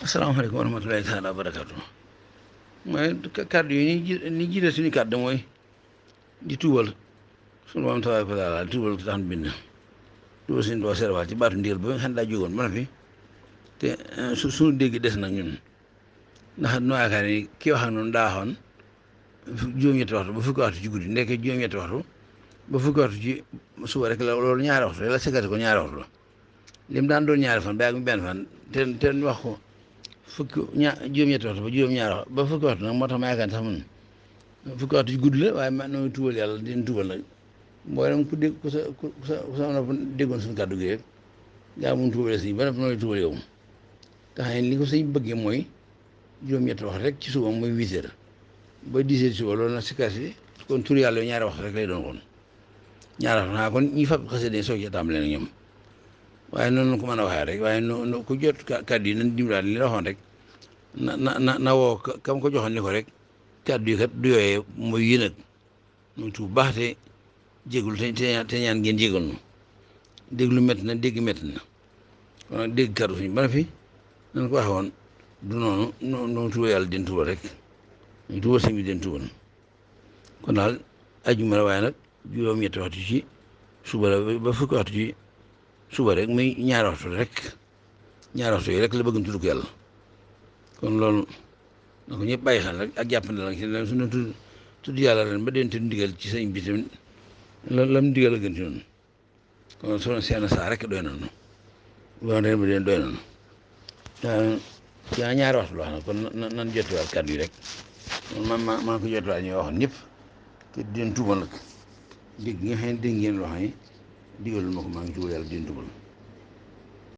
asalaamaaleykum wa rahmatulahi taala wa barakatu mooy kàddu yi ni jiite suñu kàddu mooy di tuubal suñu borom tabaaraka wa taala di tuubal tax nu bind tuubal suñu doo seerwaat ci baatu ndigal ba nga xam ne daa jógoon ba na fi te suñu dégg des nag ñun ndax nu yaakaar ni kii wax ak noonu daa waxoon juróom-ñetti waxtu ba fukki waxtu ci guddi ndekk juróom-ñetti waxtu ba fukki waxtu ci suba rek la loolu ñaari waxtu la sekkati ko ñaari waxtu lim daan doon ñaari fan ba ak benn fan te wax ko juróom-ñetti waxtu ba juróom-ñaari waxtu ba fukki waxtu nag moo tax ma yaakaar sax man fukki waxtu ci guddi la waaye man nooy tuubal yàlla dina tuubal nag mboolem ku dégg ku sa nopp déggoon suñu kàddu gi rek gaa mun tuubalee sëñ ba nooy tuubal yow te xam ne li ko sëñ bëggee mooy juróom-ñetti waxtu rek ci suba mooy 8 heures ba 10 heures ci suba loolu nag si kasi kon tur yàlla ñaari waxtu rek lay doon kon ñaari waxtu xanaa kon ñi fab xasee dañ soog ci tàmbalee nag ñoom waaye noonu ko mën a waxee rek waaye no ku jot kàddu yi nañ dimbalaan li la waxoon rek na woo kam ko joxoon ni ko rek kàddu yi kat du yooyee mooy yi nag ñu tuub baax te jégul te ñaan ngeen jégal nu déglu métti na dégg métti na kon nag dégg kàddu suñu bana fi nañ ko waxe woon du noonu noonu tuubal yàlla den tuubal rek ñu tuubal sëñ bi den tuubal kon daal ajjuma la waaye nag juróom-ñetti waxtu ci suba la ba fukki waxtu ci suba rek muy ñaari waxtu rek ñaari waxtu yi rek la bëgg ñu tudd ko yàlla kon loolu na ko ñëpp bàyyi xel rek ak jàppande la ci leen suñu tudd yàlla ren ba den te ndigal ci sëñ bi tamit lam ndigal a gën ci noonu kon soo seen saa rek doy nañu loolu ren ba den doy nañu yaa ñaari waxtu la wax na kon nan jotiwaat kàddu yi rek man ko jotiwaat ñuy waxoon ñëpp te den tuubal nag dégg nga xam ne dégg ngeen loo xam ne digalul ma ko maa ngi tuubal yàlla den tuubal